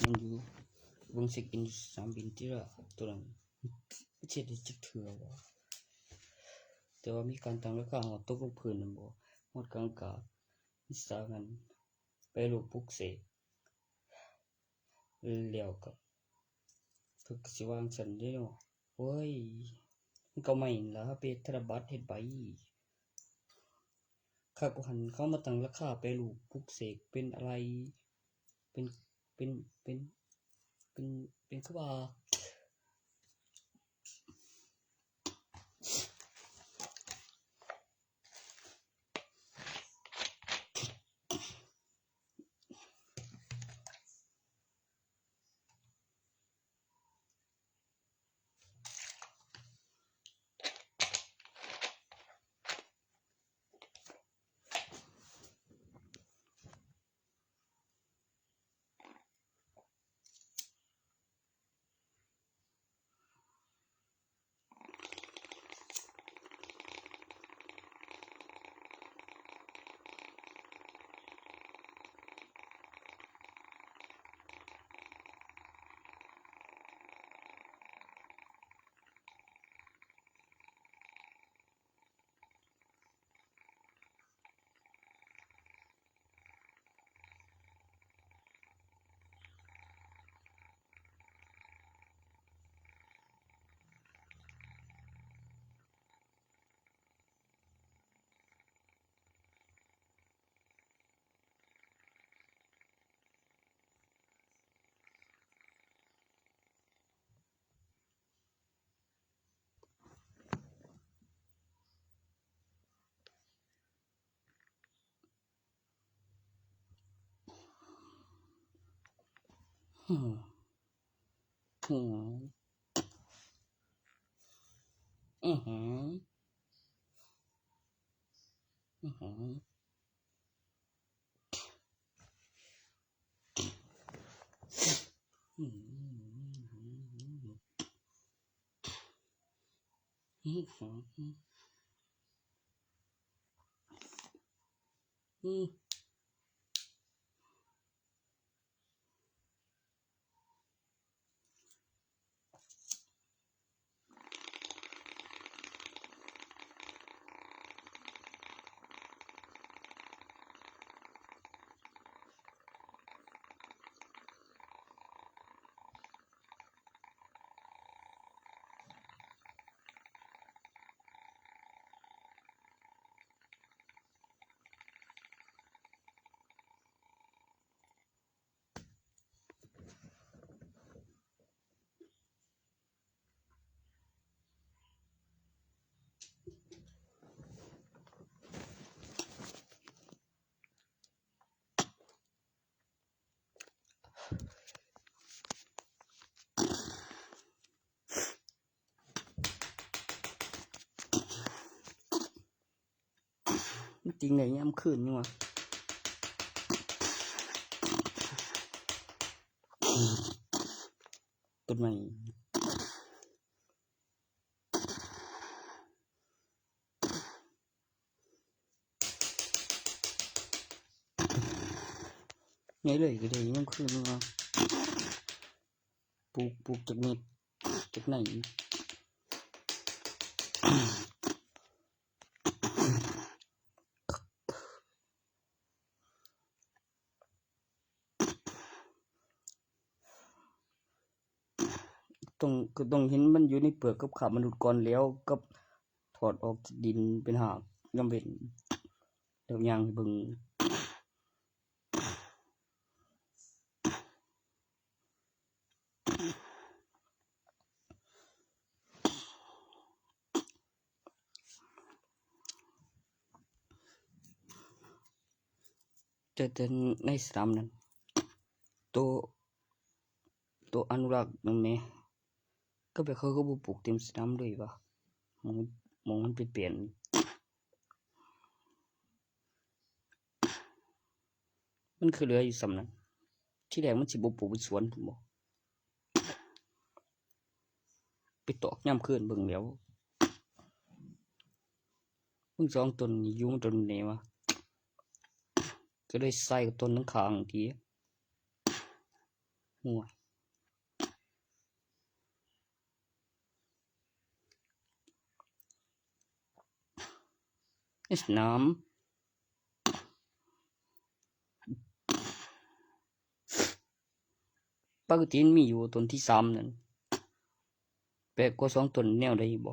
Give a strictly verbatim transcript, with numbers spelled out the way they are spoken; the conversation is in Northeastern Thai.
มันอยู่ เบิ่งเช็คอินอยู่สนามบินที่ละ ตัวนั้นเช็คได้จักเทื่อบ่ แต่ว่ามีการตั้งราคาฮอดตกลงพื้นนั่นบ่ ฮอดกลางอากาศ มีสาวนั้นไปรูปปลุกเสก แล้วก็เพิ่นก็สิวางซั่นเด้เนาะ โอ้ย มันก็ไม่นั่นล่ะ ไปธนบัตรเฮ็ดใบ ข้าก็หันเขามาตั้งราคาแปรรูปปลุกเสกเป็นอะไร เป็น เป็น เป็น เป็น เป็นคือว่า อืม อืม อืม อืม อืม อืม อืม อืม มันติงได้ยามคืนนี่หว่า ต้นไม้ ไงเลยก็ได้ยามคืนนี่หว่า ปลูก ปลูกจากเม็ด จากไหน ต้อง ก็ต้องเห็นมันอยู่ในเปลือกกับคราบมนุษย์ก่อนแล้ว กับถอดออกจากดินเป็นหาก ยามเว้น แล้วย่างให้เบิ่ง แต่ แต่ในสนามนั่น โต โตอนุรักษ์นั่นแหม ก็แบบเขาก็บ่ปลูกเต็มสนามเลยวะ หม่อง หม่องมันเป็นเปลี่ยน มันคือเหลืออยู่ส่ำนั้น ทีแรกมันสิบ่ปลูกเป็นสวนพุ้นบ่ ไปตอกยามคืนเบิ่งแล้ว มึงสองต้นนี้อยู่มันต้นนี้วะ ก็เลยใส่กับต้นข้างๆ ที หัว Islam ปกติมันมีอยู่ต้นที่สามนั่น แปลกกว่าสองต้นแนวใดบ่?